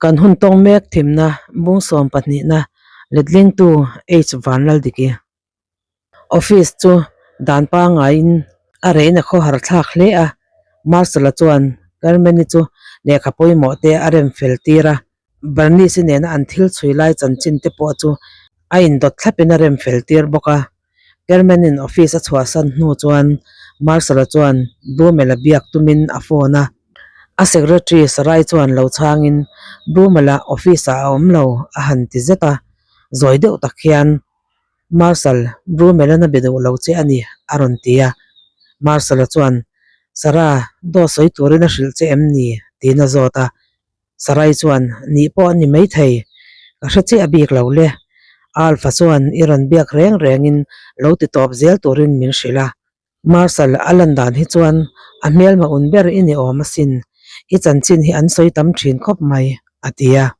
Kan hun tawng mek thimna bung sawm pahnihna letlingtu H Vanlaldiki. Office chu dan pangaiin a rein a khawhar thlak hle a, Marshall-a chuan Carmen-i chu lehkha pawimawh te a rem fel tir a, Bernice-i nena an thil chhui lai chanchin te pawh chu a indawt thlapin a rem fel tir bawk a. Carmen-in office a chhuahsan hnu chuan Marshall-a chuan Brummel-a biak tumin a phone a, a secretary Sarai chuan lo chhangin Brummel-a office-ah a awm lo a han ti zet a, zawi deuh tak hian Marshal, Brummel-an a be duh lo che a ni, a rawn ti a. Marshal-a chuan, Sarah, dawt sawi turin a hrilh che em ni? tiin a zawt a. Sarai chuan, Nih pawh a ni maithei, ka hre chiah bik lo le. Alpha chuan i rawn biak reng rengin lo ti tawp zel turin min hrilh a. Marshal, a lan dan hi chuan a hmelma un ber i ni awm asin, i chanchin hi an sawi tam thin khawp mai, a ti a.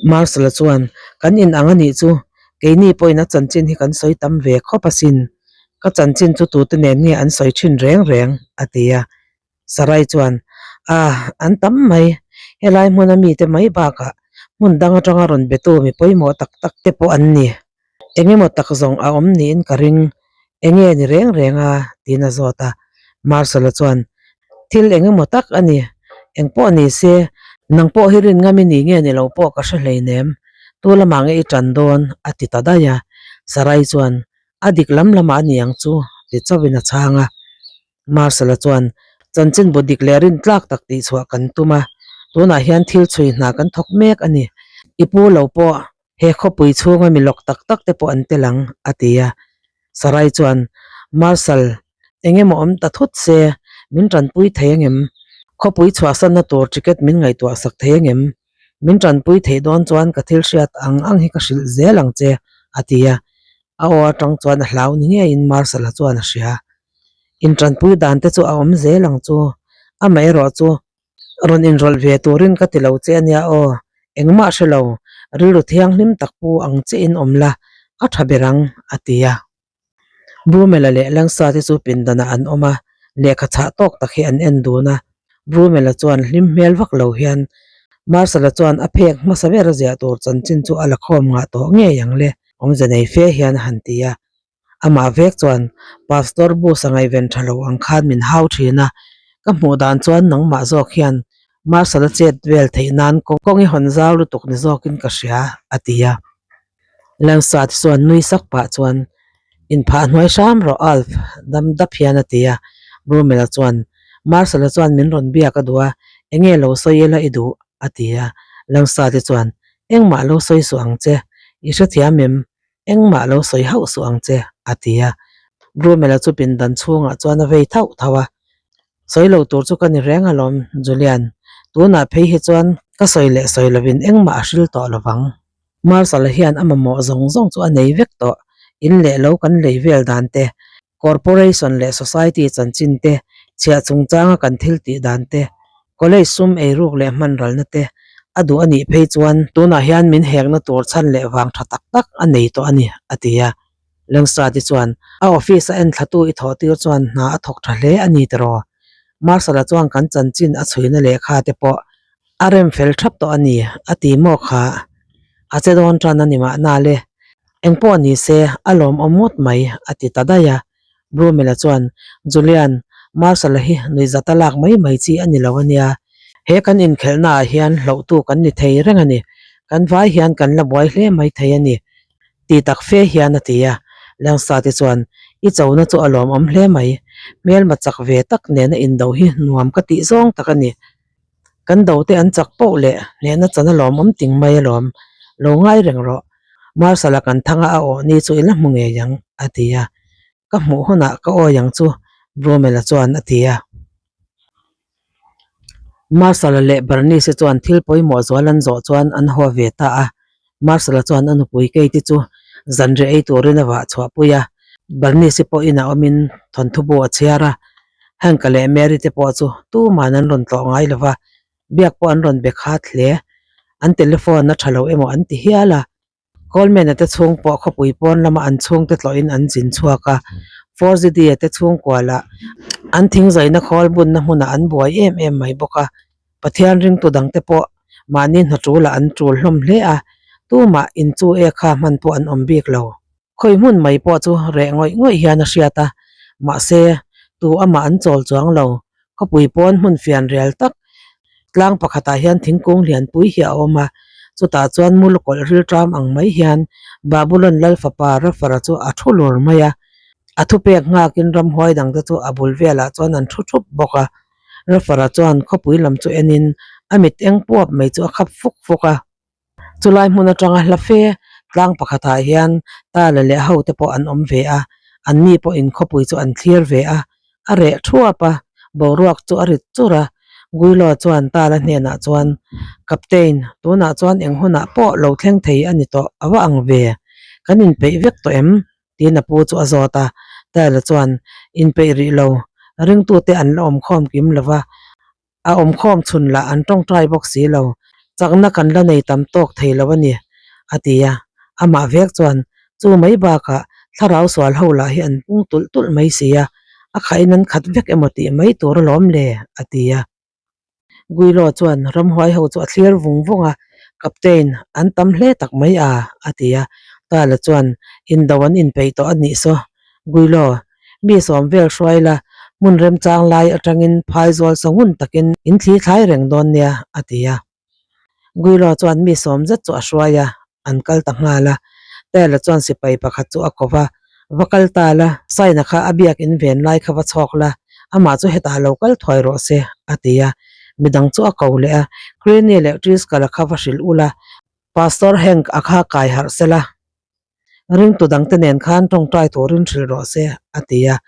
Marshal-a chuan, Kan in ang a nih chu, keini pawhin a chanchin hi kan sawi tam ve khawp asin. Ka chanchin chu tute nen nge an sawi thin reng reng? a ti a. Sarai chuan, Ah, an tam mai. Helai hmuna mite mai bakah hmun dang atanga rawn betu mi pawimawh tak tak te pawh an ni. Eng emaw tak zawng a awm niin ka ring, enge ni reng reng a? tiin a zawt a. Marshal-a chuan, Thil eng emaw tak a ni, eng pawh ni se, nang pawh hi rin ngam i ni nge ni lo pawh ka hre hleinem, tu lamah nge i tan dawn? a ti ta daih a. Sarai chuan, A dik lam lamah a ni ang chu, ti chauhin a chhang a. Marshal-a chuan, Chanchin bu dik leh rin tlak tak tih chhuah kan tum a, tunah hian thil chhui hna kan thawk mek a ni. I pu lo pawh He khawpui chhunga mi lawk tak tak te pawh an tel ang, a ti a. Sarai chuan, Marshal, eng emaw awm ta thut se, min tanpui thei angem? Khawpui chhuahsanna tur ticket min ngaihtuah sak thei angem? Min tanpui theih dawn chuan ka thil hriat ang ang hi ka hrilh zel ang che, a ti a. A aw atang chuan a hlau ni ngeiin Marshal-a chuan a hria. Intanpui dan te chu a awm zel ang chu, amaherawh chu Rawn inrawlh ve turin ka ti lo che ania aw, engmah hre lo, rilru thianghlim tak pu ang che in awm la, a tha ber ang, a ti a. Brumela leh Langsa te chu pindanah an awm a, lehkha chhah tawk tak hi an en dun a. Brumela chuan hlim hmel vak lo hian Marshal-a chuan a phek hmasa ber a ziah tur chanchin chu a la khawm ngah tawh ngei ang le, awmze nei fe hian a han ti a. Amah vek chuan Pastor bus a ngaihven tha lo ang khan min hau thin a, ka hmuh dan chuan nangmah zawk hian Marshal a chet vel theih nan kawng i hawn zau lutuk ni zawkin ka hria, a ti a. Langsat chuan nui sak pah chuan, Inphah hnuai hram rawh Alf, dam dap hian a ti a. Brumel-a chuan, Marshal-a chuan min rawn biak a duh a, enge lo sawi ila i duh? a ti a. Langsat chuan, Engmah lo sawi suh ang che, i hrethiam em? Engmah lo sawi hauh suh ang che, a ti a. Brumel-a chu pindan chhungah chuan a vei thauh thauh a. Sawi lo tur chu ka ni reng alawm, Julian. Tunah phei hi chuan ka sawi leh sawi lovin engmah a hril tawh lovang. Marshal-a hian a mamawh zawng zawng chu a nei vek tawh. In leh lo kan lei vel dan te, Corporation leh Society chanchin te, chhiah chungchanga kan thil tih dan te, College sum eiruk leh hmanralna te a duh a nih phei chuan tunah hian min hekna tur chhan leh vang tha tak tak a nei tawh a ni, a ti a. Lengstrati chuan a office a enthlatu i thawh tir chuan hna a thawk tha hle a ni tiraw? Marshal-a chuan kan chanchin a chhuina lehkha te pawh a rem fel thap tawh a ni, a ti maw kha? A che dawn tan a ni mahna le. Engpawh ni se, a lawmawm ngawt mai, a ti ta daih a. Brumel-a chuan, Julian, Marshal-a hi nuihzat a lak mai mai chi a ni lo a nia. He kan inkhelhnaah hian hlauhtu kan ni thei reng a ni. Kan vai hian kan la buai hle mai thei a ni, ti tak fe hian a ti a. Langsate chuan, I chona chu a lawmawm hle mai. Hmelma chak ve tak nena indo hi nuam ka tih zawng tak a ni. Kan do te an chak poh leh hnehna chan a lawmawm ting mai alawm. Lo ngai reng rawh. Marshal-a kan thanga a awh ni chu i la hmu ngei ang, a ti a. Ka hmuh hunah ka awi ang chu, Brumel-a chuan a ti a. Marshal-a leh Bernice-i chuan thil pawimawh zual an zawh chuan an haw ve ta a. Marshal-a chuan a nupui Kate-i chu zanriah ei turin a vah chhuahpui a. Bernice-i pawh inah awmin thawnthu bu a chhiar a. Hank-a leh Mary te pawh chu tuman an rawn tlawh ngai lo va, biak pawh an rawn be khat hle. An telephone a tha lo emaw an ti hial a. Coleman-a te chhung pawh khawpui pawn lama an chhungte tlawhin an zin chhuak a. Forzidi-a te chhungkua lah an thingzaina khawl bunna hmunah an buai em em mai bawk a. Pathian ringtu dangte pawh Mahni hna ṭulah an ṭul hlawm hle a, tumah inchu e kha hman pawh an awm bik lo. Khawi hmun mai pawh chu reh ngawih ngawih hian a hriat a, mahse, tu amah an chawl chuang lo. Khawpui pawn hmun fian rial tak tlang pakhatah hian thingkung lianpui hi a awm a, chutah chuan mulukawlh rilṭam ang mai hian Babulon lal fapa Rafara chu a thu lur mai a. A thupek nghakin ramhuai dangte chu a bul velah chuan an thu thup bawk a. Rafara chuan khawpui lam chu enin a mit eng puap mai chu a khap fuk fuk a. Chulai hmun atanga hla fe tlang pakhatah hian Tala leh ho te pawh an awm ve a, anni pawhin khawpui chu an thlir ve a, a reh thuap a, boruak chu a rit chur a. Guilo chuan Tala hnenah chuan, Captain, tunah chuan eng hunah pawh lo thleng thei a ni tawh a va ang ve, kan inpeih vek tawh em? Tiin a pu chu a zawt a, Tala chuan, Inpeih rih lo, ringtute an la awmkhawm kim lo va, A awmkhawm chhun lah an tawngtai bawk si lo, chakna kan la nei tam tawk thei lo a ni, a ti a. Amah vek chuan, Chu mai bakah thlarau sual ho lah hi an pung tulh tulh mai si a, a khahin an khat vek emaw tih mai tur alawm le, a ti a. Guilo chuan ramhuai ho chu a thlir vung vung a, Captain, an tam hle tak mai a, a ti a. Tala chuan, Indo an inpeih tawh a nih saw, Guilo, Mi sawm vel hruai la, hmun remchang lai atangin phaizawl sa ngun takin in thli thlai reng dawn nia, a ti a. Guilo chuan mi sawm zet chu a hruai a, an kal ta nghal a. Taylor chuan sipai pakhat chu a ko va, Va kal ta la, Saina kha a biak in ven lai kha va chhawk la, amah chu hetah lo kal thuai rawh se, a ti a. Midang chu a ko leh a, Craney leh Triskel-a kha va hrilh ula, Pastor Hank a kha kai harh sela, Ringtu dangte nen khan tawngtai turin hrilh rawh se, a ti a.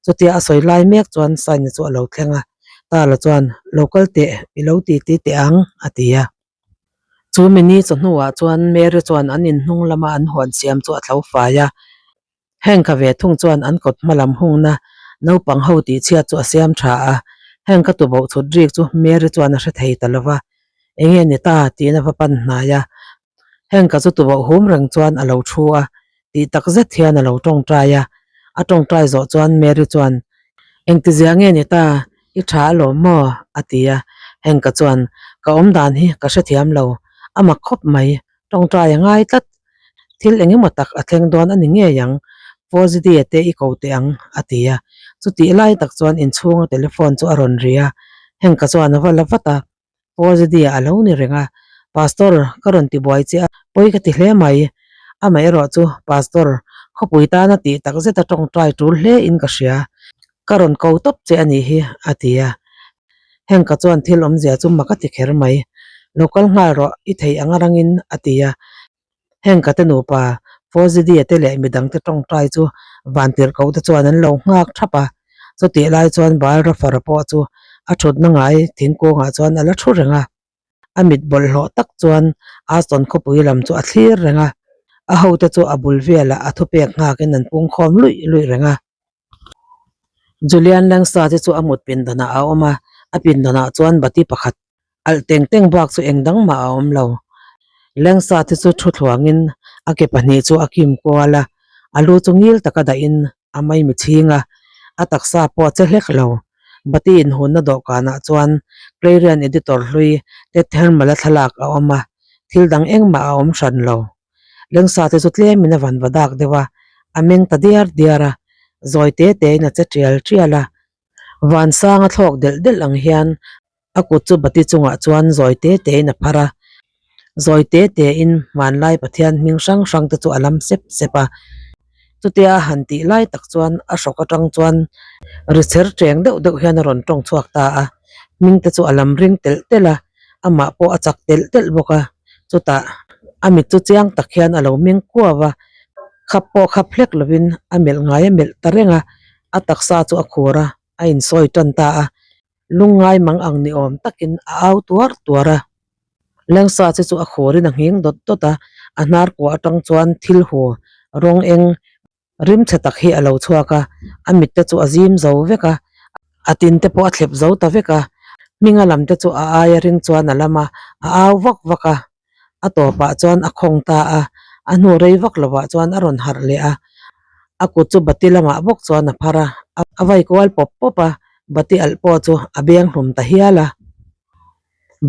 Chutia a sawi lai mek chuan Saina chu a lo thleng a, Tala chuan, Lo kal teh, i lo ti ti teh ang, a ti a. Chu mini chawhnuah chuan Mary chuan an inhnung lama an huan siam chu a tlo fai a. Heng ka ve thung chuan an kawt hma lam hungna naupang ho tihchhiat chu a siam tha a. Heng ka tuboh chhut rik chu Mary chuan a hre thei ta lo va, Enge ni ta? tiin a va pan hnai a. Heng ka chu tuboh hum reng chuan a lo thu a, tih tak zet hian a lo tawngtai a. A tawngtai zawh chuan Mary chuan, Engtizia nge ni ta? I tha alawm maw? a ti a. Heng ka chuan, Ka awm dan hi ka hrethiam lo, a mak khawp mai, tawngtai a ngai tlat. Thil eng emaw tak a thleng dawn a ni ngei ang, Fozidie te i ko teh ang, a ti a. Chutih lai tak chuan inchhunga telephone chu a rawn ri a. Heng ka chuan a va la vat a. Fozidie a lo ni reng a, Pastor, ka rawn ti buai che a, pawi ka ti hle mai. Amaherawh chu, Pastor, khawpui tana tih tak zeta tawngtai tul hle in ka hria. Ka rawn ko tawp che a nih hi, a ti a. Heng ka chuan thil awmzia chu mak a ti kher mai. Lo kal nghal rawh, i theih ang arangin, a ti a. Heng ka te nupa, Fozidia te leh midangte tawngtai chu vantirhkoh te chuan an lo nghak thap a. Chutih lai chuan Baal Rafara pawh chu a thutna ngai thingkungah chuan a la thu reng a. A mit bawlhhlawh tak chuan Aston khawpui lam chu a thlir reng a, a hote chu a bul velah a thupek nghakin an pungkhawm luih luih reng a. Julian Langsta te chu a mut pindanah a awm a, a pindanah chuan bati pakhat alh teng teng bak chu eng dang mah a awm lo. Langsta te chu thu thluangin a ke pahnih chu a kim kual a, a lu chu ngil taka dahin a maimi chhing a, a taksa pawh a che hlek lo. Bati inhunna dawhkanah chuan Clarion editor hlui Ted Hermala thlalak a awm a, thil dang engmah a awm hran lo. Lengsa te chu tlemin a van va dak deuh a, a meng ta diar diar a, zawi te tein a che tial tial a. Vansanga thlawk delh delh ang hian A kut chu bati chungah chuan zawi te tein a phar a, zawi te tein hmanlai Pathian hming hrang hrang te chu a lam sep sep a. Chutia a han tih lai tak chuan a hrawk atang chuan ri chher cheng deuh deuh hian a rawn tawng chhuak ta a, hming te chu a lam ring telh telh a, amah pawh a chak telh telh bawk a. Chutah a mit chu chiang tak hian a lo meng kuau a, khap pawh khap hlek lovin a melh ngai a melh ta reng a, a taksa chu a khur a, a insawi tan ta a. Lungngai mang ang ni awm takin a au tuar tuar a. Lengsa che chu a khurin a nghing dawt dawt a, a hnar kuah atang chuan thil hu rawng eng rim chhe tak hi a lo chhuak a, a mit te chu a zim zo vek a, a tin te pawh a thlep zo ta vek a, hminga lam te chu a aia ring chuan a lam a, a au vak vak a, a tawpah chuan a khawng ta a, a hnu rei vak lovah chuan a rawn harh leh a, a kut chu bati lamah bawk chuan a phar a, a vai kual pawp pawp a, bati alh pawh chu a beng hlum ta hial a.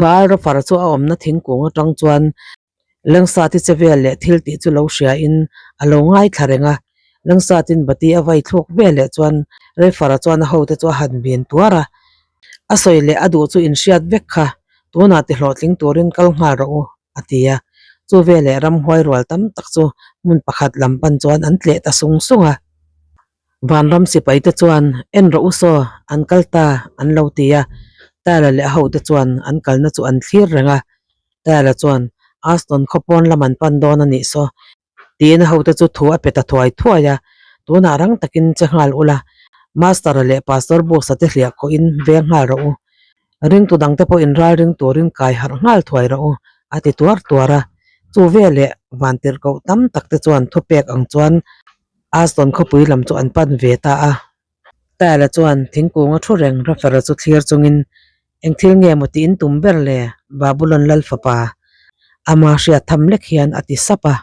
Baal Rafar chu a awmna thingkung atang chuan Lengsati che vel leh thil tih chu lo hriain a lo ngaithla reng a. Lengsatin bati a vai thluk ve leh chuan Rafar-a chuan a hote chu a han bin tuar a. A sawi leh a duh chu inhriat vek kha tunah ti hlawhtling turin kal nghal rawh u, a ti a. Chu veleh ramhuai rual tam tak chu hmun pakhat lam pan chuan an tleh ta sung sung a. Vanram sipai te chuan en rawh u saw, an kal ta an lo ti a. Tyler leh a hote chuan an kalna chu an thlir reng a. Tyler chuan Aston khaw pawn lam an pan dawn a nih saw tiin a hote chu thu a pe ta thuai thuai a. Tunah rang takin che nghal ula, Master-a leh Pastor Books-a te hliah khawhin veng nghal rawh u. Ringtu dangte pawh inralring turin kai harh nghal thuai rawh u, a ti tuar tuar a. Chu veleh vantirhkoh tam takte chuan thupek ang chuan Aston khawpui lam chu an pan ve ta a. Tyler chuan thingkung a thu reng Raffer-a chu thlir chungin, Eng thil nge maw tiin tum ber le, Babulon lal fapa? Ama hriat tham lek hian a ti sap a.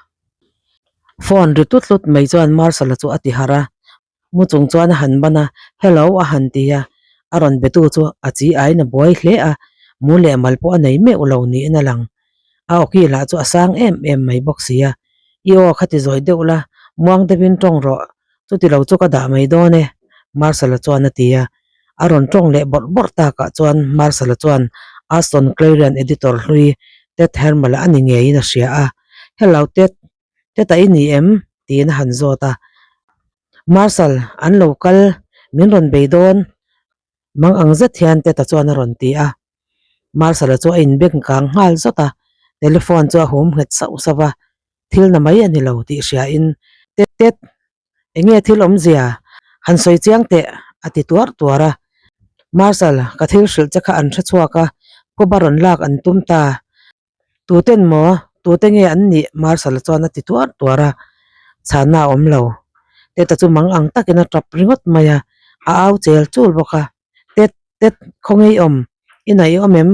Phone ri tlut tlut mai chuan Marshall-a chu a ti harh a. Mu chung chuan a han ban a, Hello a han ti a. A rawn betu chu a chi aiin a buai hle a, mu leh mal pawh a nei meuh lo niin a lang. A awki lah chu a sang em em mai bawk si a, I aw kha ti zawi deuh la, muang deuhin tawng rawh, chuti lo chu ka dah mai dawn e, Marshall-a chuan a ti a. A rawn tawng leh bawrh bawrh takah chuan Marshall-a chuan Aston Clarion editor hlui Ted Hermal-a a ni ngeiin a hria a, Hello Ted, Ted-a i ni em? tiin a han zawt a. Marshall, an lo kal, min rawn bei dawn, Mang ang zet hian Teta chuan a rawn ti a. Marshall-a chu a inbeng kang nghal zawt a, telephone chu a hum nghet sauh sauh a, thil na mai a ni lo tih hriain, Tet tet, eng nge thil awmzia? Han sawi chiang teh, a ti tuar tuar a. Marshall, ka thil hrilh che kha an hre chhuak a, phuba rawn lak an tum ta. Tuten maw? Tute nge an nih? Marshall chuan a ti tuar tuar a, chhanna a awm lo. Teta chu mang ang takin a tap ringawt mai a, a au chel chul bawk a. Tet, Tet, khawnge i awm? I naih i awm em?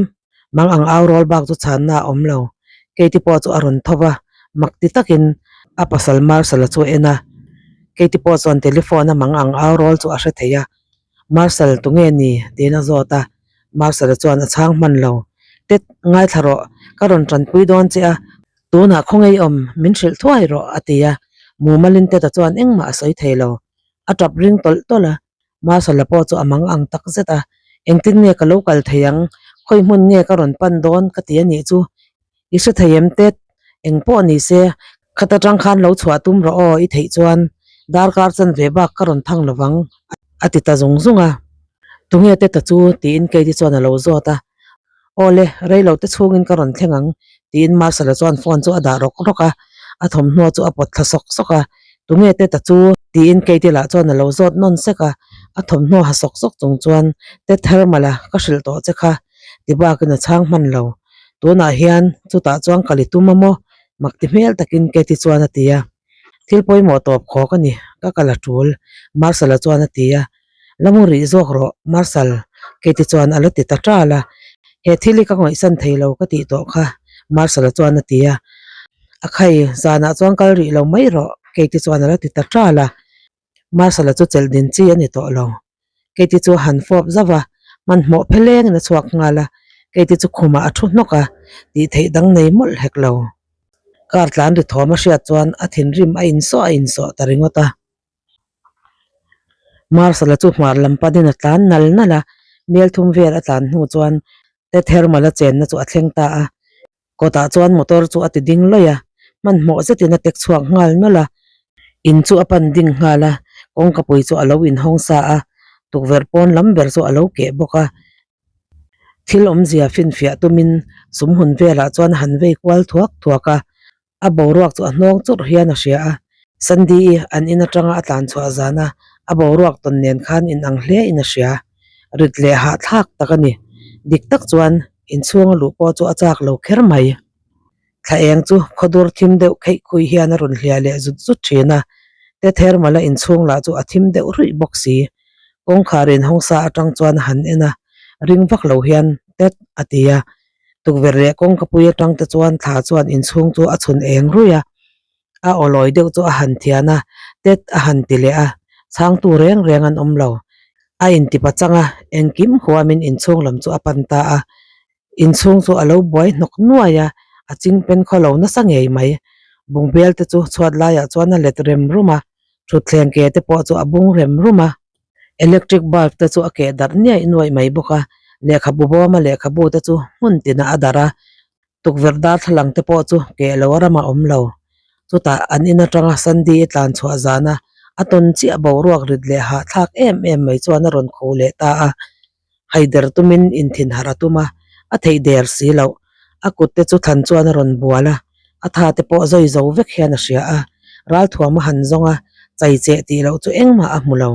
Mang ang au rawl bak chu chhanna a awm lo. Katie pawh chu a rawn tho va, mak ti takin a pasal Marshall-a chu a en a. Katie pawh chuan telephone a mang ang au rawl chu a hre thei a. Marshall tunge ni? tiin a zawt a, Marshall-a chuan a chhang hman lo. Tet, ngaithla rawh, ka rawn tanpui dawn che a, tunah khawnge i awm, min hrilh thuai rawh, a ti a. Mumalin Tet-a chuan engmah a sawi thei lo. A tap ring tawlh tawlh a, Marshall-a pawh chu a mang ang tak zet a, Engtin nge ka lo kal thei ang? Khawi hmun nge ka rawn pan dawn? ka ti a nih chu. I hre thei em Tet? Eng pawh ni se, khat atang khan lo chhuah tum rawh aw i theih chuan darkar chan ve bak ka rawn thang lovang a ti ta zung zung a. Tunge Teta chu? tiin Katie chuan a lo zawt a. Aw le, rei lo te chhungin ka rawn thleng ang tiin Marshall-a chuan phone chu a dah rawk rawk a, a thawmhnaw chu a pawt thla sawk sawk a. Tunge Teta chu? tiin Katie lah chuan a lo zawt nawn sek a, a thawmhnaw ha sawk sawk chung chuan Tet Hermala ka hrilh tawh che kha ti bakin a chhang hman lo. Tunah hian chutah chuan kal i tum a maw? Mak ti hmel takin Katie chuan a ti a. Thil pawimawh tawp khawk a ni, ka kal a tul, Marshall-a chuan a ti a. La mu rih zawk rawh, Marshall, Katie chuan a la ti ta ṭal a. He thil hi ka ngawihsan thei lo ka tih tawh kha, Marshall-a chuan a ti a. A khai, zanah chuan kal rih lo mai rawh, Katie chuan a la ti ta ṭal a. Marshall-a chu chelh din chi a ni tawh lo. Katie chu a han fawp zauh a, hmanhmawh phelengin a chhuak nghal a. Katie chu khumah a thu hnawk a, tih theih dang nei mawlh hek lo. Car tlan ri thawm a hriat chuan a thinrim a insawh a insawh ta ringawt a. Marshall-a chu hmar lam panin a tlan nal nal a, mel thum vel a tlan hnu chuan Ted Hermal-a chenna chu a thleng ta a. Kawtah chuan motor chu a ti ding lawih a, hmanhmawh zetin a tek chhuak nghal nawlh a, in chu a pan ding nghal a, kawngkapui chu a lo inhawng sa a, tukverh pawn lam ber chu a lo keh bawk a. Thil awmzia finfiah tumin sum hun velah chuan a han vei kual thuak thuak a, a boruak chu a hnawng churh hian a hria a, Sandy-i an in atanga a tlan chhuah zana a boruak tawn nen khan inang hle in a hria. Rit leh hahthlak tak a ni. Dik tak chuan inchhunga luh pawh chu a chak lo kher mai. Thla eng chu khawdur thim deuh kheih khui hian a rawn hliah leh zut zut thin a, Tethermala inchhung lah chu a thim deuh ruih bawk si. Kawngkhar inhawngsa atang chuan a han en a, ring vak lo hian Tet a ti a. Tukverh leh kawngkapui atang te chuan thla chuan inchhung chu a chhun eng ruih a. A awlawi deuh chu a han thian a, tet a han ti leh a, chhangtu reng reng an awm lo. A inti pachang a, engkim huamin inchhung lam chu a pan ta a. Inchhung chu a lo buai hnawk nuai a, a ching pen khaw lo nasa ngei mai. Bungbel te chu chhuat laiah chuan a let rem rum a, thutthleng ke te pawh chu a bung rem rum a. Electric bulb te chu a keh darh niaih nuaih mai bawk a, lehkhabu bawma lehkhabu te chu hmun tinah a darh a, tukverh darthlalang te pawh chu keh lo a ramah awm lo. Chutah an in atanga Sandy i tlan chhuah zana a tawn chiah boruak rit leh hahthlak em em mai chuan a rawn kho leh ta a. Haider tumin inthin harh a tum a, a theih der si loh. A kut te chu thlan chuan a rawn bual a, a tha te pawh zawi zo vek hian a hria a. Ralthuam a han zawng a, chai cheh tih loh chu engmah a hmu lo.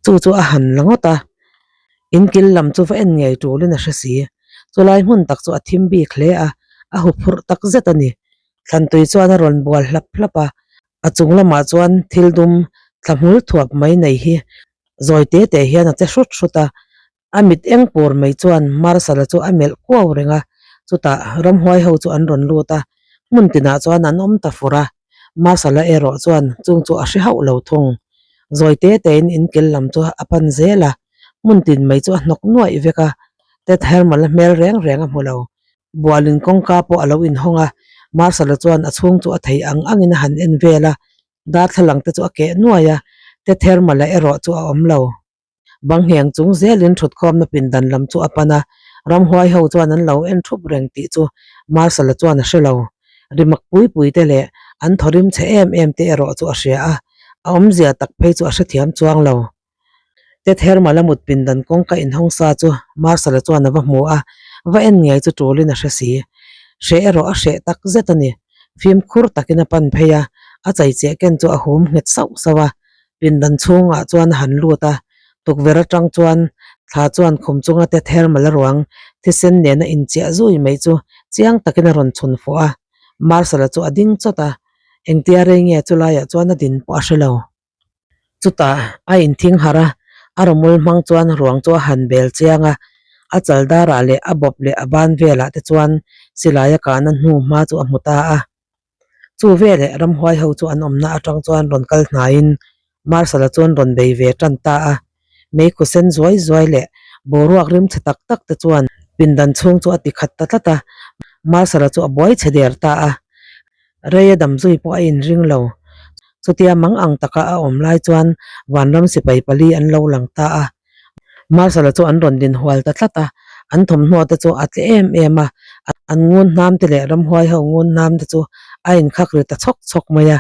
Chu chu a han la ngawt a, inkil lam chu va en ngei tulin a hre si. Chulai hmun tak chu a thim bik hle a, a huphurh tak zet a ni. Thlantui chuan a rawn bual hlap hlap a, a chung lamah chuan thil dum thla hmul thuap mai nei hi zawi te te hian a che hrut hrut a, a mit eng pur mai chuan Marshal-a chu a melh kuau reng a, chutah ramhuai ho chu an rawn lut a, hmun tinah chuan an awm ta fur a, Marshal-a erawh chuan chung chu a hre hauh lo thung. Zawi te tein inkel lam chu a pan zel a, hmun tin mai chu a hnawk nuaih vek a, Ted Hermal-a hmel reng reng a hmu lo. Bualin kawngka pawh a lo inhawng a, Marshal-a chuan a chhung chu a thei ang angin a han en vel a, darthlalang te chu a keh nuai a, Tethermala erawh chu a awm lo. Bang ngheng chung zelin thutkhawmna pindan lam chu a pan a, ramhuai ho chuan an lo en thup reng tih chu Marshal-a chuan a hre lo. Rimak pui pui te leh an thawrim chhe em em te erawh chu a hria a, a awmzia tak phei chu a hrethiam chuang lo. Tethermala mut pindan kawngka inhawng sa chu Marshal-a chuan a va hmu a, va en ngei chu tulin a hre si. Hreh erawh a hreh tak zet a ni. Fimkhur takin a pan phei a, a chaicheh ken chu a hum nghet sauh sauh a. Pindan chhungah chuan a han lut a, tukverh atang chuan thla chuan khum chunga Tethermala ruang thisen nena inchiah zui mai chu chiang takin a rawn chhun fuh a. Marshal-a chu a ding chawt a, engtia rei nge chulaiah chuan a din pawh a hre lo. Chutah a inthing harh a, a rawmul hmang chuan ruang chu a han bel chiang a, a chal darah leh a bawp leh a ban velah te chuan silai a kahna hnu hma chu a hmu ta a. Chu veleh ramhuai ho chu an awmna atang chuan rawn kal hnaiin Marshal-a chuan rawn bei ve tan ta a, meikhu sen zuai zuai leh boruak rim chhe tak tak te chuan pindan chhung chu a ti khat ta tlat a, Marshal-a chu a buai chhe der ta a. Rei a dam zui pawh a inring lo. Chutia mang ang taka a awm lai chuan vanram sipai pali an lo lang ta a. Marshal-a chu an rawn din hual ta tlat a, an thawmhnaw te chu a tle em em a, an ngun hnam te leh ramhuai ho ngun hnam te chu a inkhak ri ta chhawk chhawk mai a.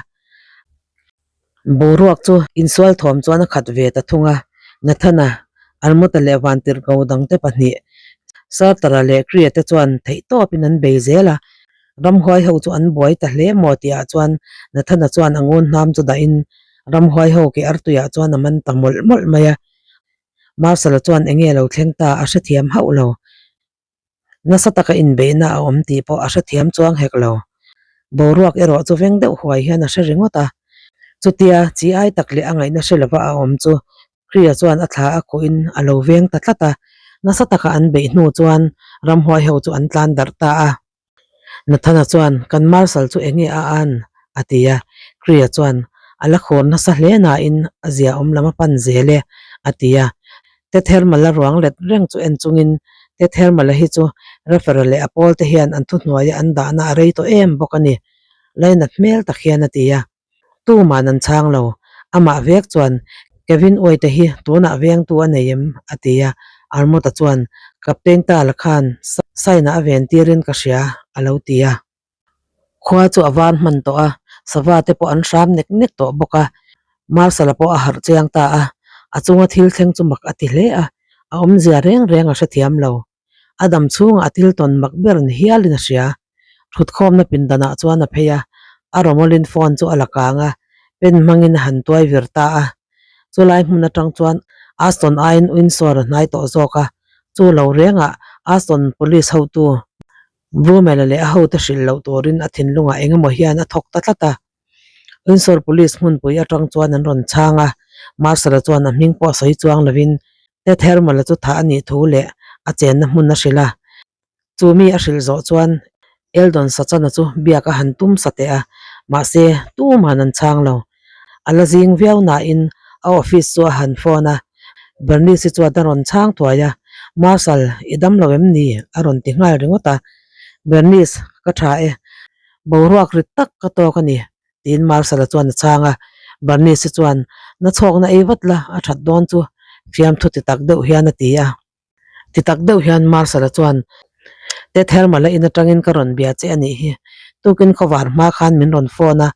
Boruak chu insual thawm chuan a khat ve ta thung a, Nathana, Armut-a leh Vantirhko dangte pahnih, Sartara leh Kria te chuan theihtawpin an bei zel a, ramhuai ho chu an buai ta hle maw tihah chuan Nathana chuan a ngun hnam chu dahin ramhuai ho ke artuiah chuan a man ta mawlh mawlh mai a, Marshal-a chuan enge lo thleng ta a hrethiam hauh lo. Nasa taka inbeihna a awm tih pawh a hrethiam chuang hek lo. Boruak erawh chu veng deuh huai hian a hre ringawt a. Chutia chi ai tak leh a ngaihna hre lova a awm chu Kria chuan a thla a khuhin a lo veng ta tlat a. Nasa taka an beih hnu chuan ramhuai ho chu an tlan darh ta a. Nathana chuan, Kan Marshal chu enge a an? a ti a. Kria chuan, A la khur nasa hle nain a zia awm lam a pan zel e, a ti a. Tethermala ruang let reng chu en chungin, Tethermala hi chu referee leh a pawl te hian an thuhnuaia an dahna a rei tawh em bawk a ni, lainat hmel tak hian a ti a. Tuman an chhang lo. Amah vek chuan, Kevin Uaite hi tunah vengtu a nei em? a ti a. Armut-a chuan, Captain Tala khan sign-a a ven tirin ka hria, a lo ti a. Khua chu a van hman tawh a, sava te pawh an hram nek nek tawh bawk a. Marshal-a pawh a harh chiang ta a, a chunga thil thleng chu mak a ti hle a, a awmzia reng reng a hrethiam lo. A dam chhungah a thil tawn mak ber ni hialin a hria. Thutkhawmna pindanah chuan a phei a, a rawmawlin phone chu a la kang a, pen hmangin a han tuai vir ta a. Chulai hmun atang chuan Aston aiin Windsor a hnai tawh zawk a, chu lo rengah Aston police hotu Brumel-a leh a hote hrilh loh turin a thinlungah engemaw hian a thawk ta tlat a. Windsor Police hmunpui atang chuan an rawn chhang a, Marshal-a chuan a hming pawh sawi chuang lovin Ted Hermal-a chu thah a nih thu leh a chenna hmun a hrilh a. Chu mi a hrilh zawh chuan Eldon Sachana chu biak a han tum sa teh a, mahse tumah an chhang lo. A la zing viau nain a office chu a han phone a, Bernice-i chuan a rawn chhang thuai a. Marshal, i dam lo em ni? a rawn ti nghal ringawt a. Bernice, ka tha e. Boruak rit tak ka tawk a ni, tiin Marshal-a chuan a chhang a. Bernice-i chuan, Na chhawkna ei vat la, a that dawn chu, fiamthu ti tak deuh hian a ti a. Ti tak deuh hian Marshal-a chuan, Ted Hermal-a in atangin ka rawn bia che a nih hi. Tukin khawvar hma khan min rawn phone a,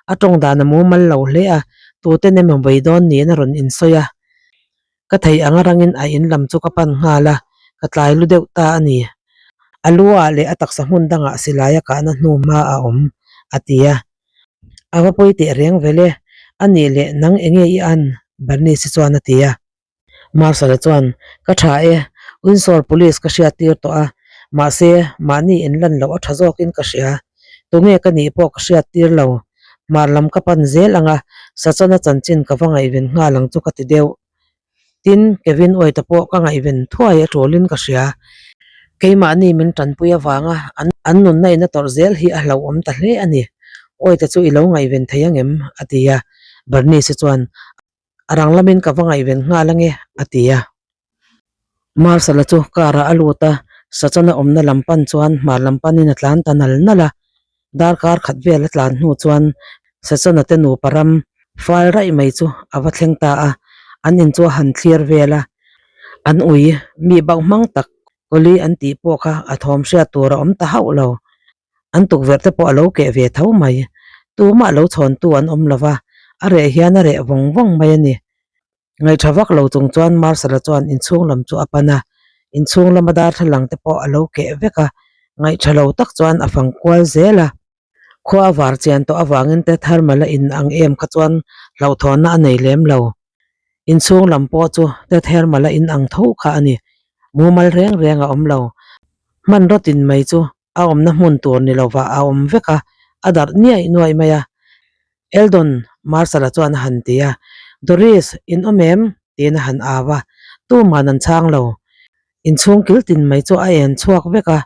a tawng dan a mumal lo hle a, tuten emaw beidawn niin a rawn insawi a. Ka thei ang arangin a in lam chu ka pan nghal a, ka tlai lu deuh ta a ni. A lu ah leh a taksa hmun dangah silai a kahna hnu hma a awm, a ti a. A va pawi teh reng vel e, a nih leh nang enge i an? Bernice-i chuan a ti a. Marshal-a chuan, Ka tha e, Windsor Police ka hriat tir tawh a, mahse mahni inlan loh a tha zawkin ka hria. Tunge ka nih pawh ka hriat tir lo. Hmar lam ka pan zel ang a, Sachana chanchin ka va ngaihven nghal ang chu ka ti deuh. Tin, Kevin Oita pawh ka ngaihven thuai a tulin ka hria. Keimahni min tanpui avanga an nunna in a tawrh zel hi a hlauhawm ta hle a ni. Oita chu i lo ngaihven thei ang em? a ti a. Bernice chuan, A rang lamin ka va ngaihven nghal ange, a ti a. Marshal-a chu car-ah a lut a, Sachan-a awmna lam pan chuan hmar lam panin a tlan ta nal nal a. Darkar khat vel a tlan hnu chuan Sachan-a te nupa ram fal raih mai chu a va thleng ta a, an in chu a han thlir vel a. An ui, mi bauh hmang tak, Kawli an tih pawh kha a thawm hriat tur a awm ta hauh lo. An tukverh te pawh a lo keh ve tho mai. Tumah lo chhawntu an awm lo va, a reh hian a reh vawng vawng mai a ni. Ngaihṭha vak lo chung chuan Marshal-a chuan inchhung lam chu a pan a, inchhung lama darthlalang te pawh a lo keh vek a, ngaihṭha lo tak chuan a fang kual zel a. Khua a var chian tawh avangin te thermal a in ang em kha chuan hlauhthawnna a nei lem lo. Inchhung lam pawh chu te thermal a in ang tho kha a ni. Mumal reng reng a awm lo. Hmanraw tin mai chu a awmna hmun tur ni lovah a awm vek a, a darh niaih nuaih mai a. Eldon, Marshal-a chuan a han ti a, Doris, in awm em? tiin a han au a, tuman an chhang lo. Inchhung kil tin mai chu a en chhuak vek a,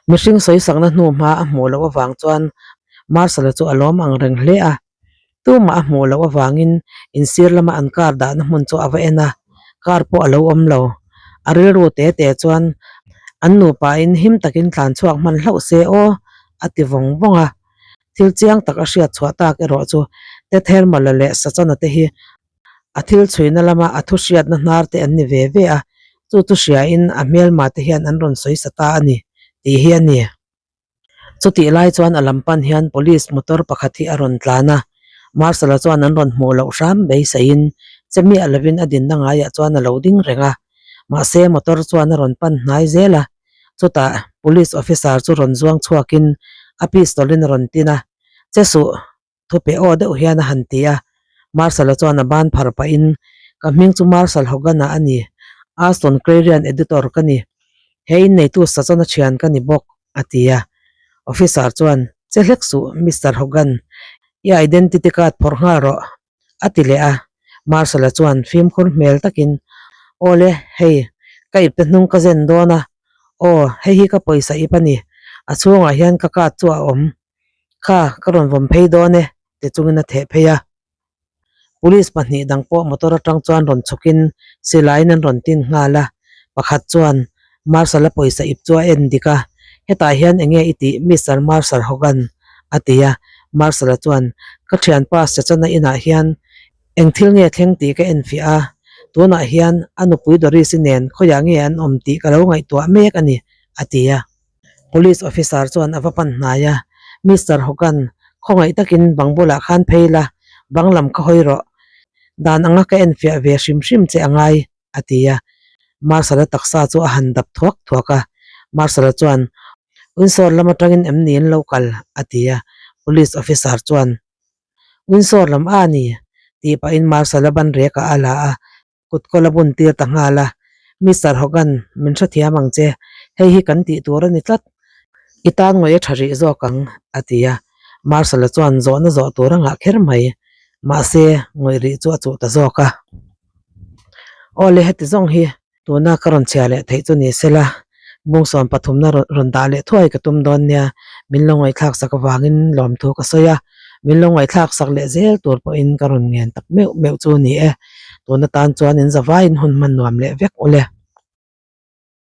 mihring sawisakna hnu hma a hmuh loh avang chuan Marshal-a chu a lawm ang reng hle a. Tumah a hmuh loh avangin insir lama an car dahna hmun chu a va en a, car pawh a lo awm lo. A rilru te te chuan an nupain him takin tlan chhuak hman hlauh se aw a ti vawng vawng a. Thil chiang tak a hriat chhuah tak erawh chu Tethermala leh Sachana te hi a thil chhuina lama a thu hriatna hnar te an ni ve ve a, chu chu hriain a hmelma te hian an rawn sawi sa ta a ni tih hi a ni. Chutih lai chuan a lam pan hian police motor pakhat hi a rawn tlan a, Marshal-a chuan an rawn hmuh loh hram beiseiin che miah lovin a dinna ngaiah chuan a lo ding reng a, mahse motor chuan a rawn pan hnai zel a, chutah police officer chu rawn zuang chhuakin a pistol in a rawn tin a, Che suh! Thupe aw deuh hian a han ti a, Marshal-a chuan a ban phar pahin, Ka hming chu Marshal Hogan-a a ni, Aston Clarion editor ka ni. He inneitu Sachan-a thian ka ni bawk, a ti a. Officer chuan, Che hlek suh, Mister Hogan, i identity card phawrh nghal rawh, a ti leh a. Marshal-a chuan fimkhur hmel takin, Awle, hei, ka ipte hnung ka zen dawn a, aw, hei hi ka pawisa ip a ni, a chhungah hian ka card chu a awm, Kha, ka rawn vawm phei dawn e, ti chungin a theh phei a. Police pahnih dang pawh motor atang chuan rawn chhukin silaiin an rawn tin nghal a. Pakhat chuan Marshal-a pawisa ip chu a en dik a, Hetah hian enge i tih Mister Marshal Hogan? a ti a. Marshal-a chuan, Ka thianpa Sachan-a inah hian eng thil nge thleng tih ka enfiah a, tunah hian a nupui Doris-i nen khawiah nge an awm tih ka lo ngaihtuah mek a ni, a ti a. Police officer chuan a va pan hnai a, Mister Hogan, khawngaih takin bang bulah khan phei la, bang lam ka hawi rawh. Dan anga ka enfiah ve hrim hrim che a ngai, a ti a. Marshal-a taksa chu a han dap thuak thuak a. Marshal-a chuan, Windsor lam atangin em ni an lo kal? a ti a. Police officer chuan, Windsor lam a ni, tih pahin Marshal-a ban rekah a la a. Kut kawl a bun tir ta nghal a, Mister Hogan, min hrethiam ang che, hei hi kan tih tur a ni tlat. I tan ngawih a tha rih zawk ang, a ti a. Marshal-a chuan zawhna zawh tur a ngah kher mai. Mahse, ngawih rih chu a chuh ta zawk a. Aw le, heti zawng hi tuna ka rawn chhia leh theih chu ni sela, bungsawm pathumna rawn dah leh thuai ka tum dawn nia, min lo ngaihthlak sak avangin lawmthu ka sawi a. Min lo ngaihthlak sak leh zel tur pawhin ka rawn ngen tak meuh meuh chu ni e. Tuna tan chuan in zavaiin hun hman nuam leh vek ule.